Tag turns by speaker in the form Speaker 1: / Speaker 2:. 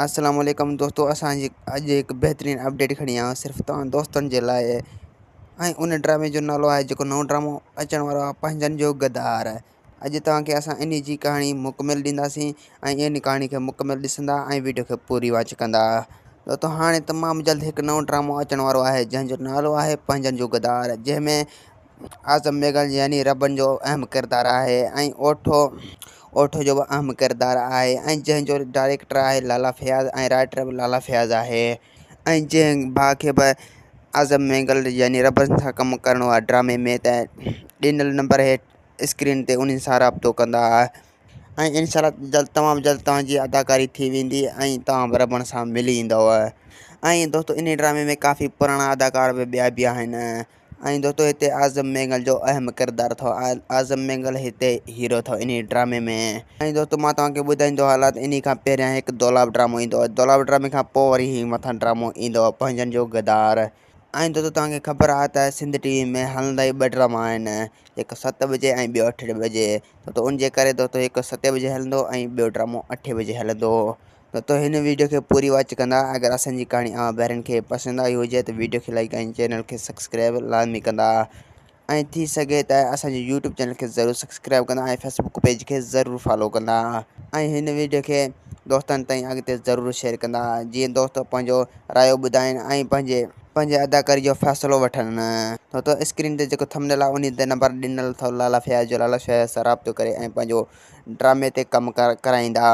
Speaker 1: السلام عليڪم دوستو اسان جي اڄ هڪ بهترين اپڊيٽ کڻي آيو آهيان صرف توهان دوستن جي لاء ۽ ان ڊرامي جو نالو آهي جيڪو نئون ڊرامو اچڻ وارو آهي پنهنجن جو غدار اڄ توهان کي اسان انهي جي ڪهاڻي مڪمل ڏينداسين ۽ ان ڪهاڻي کي مڪمل ڏسندا ۽ ويڊيو کي پوري واچ ڪندا دوستو هاڻي تمام جلد هڪ نئون ڊرامو اچڻ وارو آهي جنهن جو نالو آهي پنهنجن جو غدار جنهن ۾ اعظم ميگل يعني ربن جو اهم ڪردار آهي ۽ اوٺو اوٺو جو به اهم ڪردار آهي ۽ جنهن جو ڊائريڪٽر آهي لالا فياض ۽ رائٽر به لالا فياض آهي ۽ جنهن ڀاء کي به اعظم مينگل يعني ربن سان ڪم ڪرڻو آهي ڊرامي ۾ ته ڏنل نمبر هيٺ اسڪرين تي انهن سان رابطو ڪندا ۽ انشاء الله جلد تمام جلد توهان جي اداڪاري ٿي ويندي ۽ توهان به ربڻ سان ملي ايندؤ ۽ دوستو انهي ڊرامي ۾ ڪافي پراڻا اداڪار به ٻيا به آهن ۽ دوستو هتي اعظم مينگل جو اهم ڪردار اٿو اعظم مينگل هتي هيرو اٿو انهي ڊرامي ۾ ۽ دوستو مان توهان کي ٻڌائيندو هلان ته انهي کان پهريان هڪ دولاب ڊرامو ايندو هو دولاب ڊرامي کان پوء وري هي مٿان ڊرامو ايندو هو پنهنجن جو غدار ۽ دوستو توهان کي خبر آهي ته سنڌ ٽي وي ۾ هلندا ئي ٻه ڊراما آهن هڪ ست بجي ۽ ٻيو اٺ بجي ته ان جي ڪري دوستو هڪ ستين بجي هلندو ۽ ٻيو ڊرامو اٺين بجي هلندو دوستو هن ويڊيو کي پوري واچ ڪندا اگر اسان جي ڪهاڻي اوهان ڀائرن کي پسند آئي هجي ته ويڊيو کي لائڪ ۽ چينل کي سبسڪرائب لازمي ڪندا ۽ ٿي سگهي ته اسان جي يوٽيوب چينل کي ضرور سبسڪرائب ڪندا ۽ فيسبوڪ پيج کي ضرور فالو ڪندا ۽ هن ويڊيو کي دوستن تائين اڳتي ضرور شيئر ڪندا جيئن دوست پنهنجو رايو ٻڌائين ۽ پنهنجي پنهنجي اداڪاري جو فيصلو وٺن ته اسڪرين تي جيڪو ٿمنيل آهي انهي تي نمبر ڏنل اٿو لالا فياض جو لالا فياض سان رابطو ڪري ۽ پنهنجو ڊرامي تي ڪم ڪرائيندا.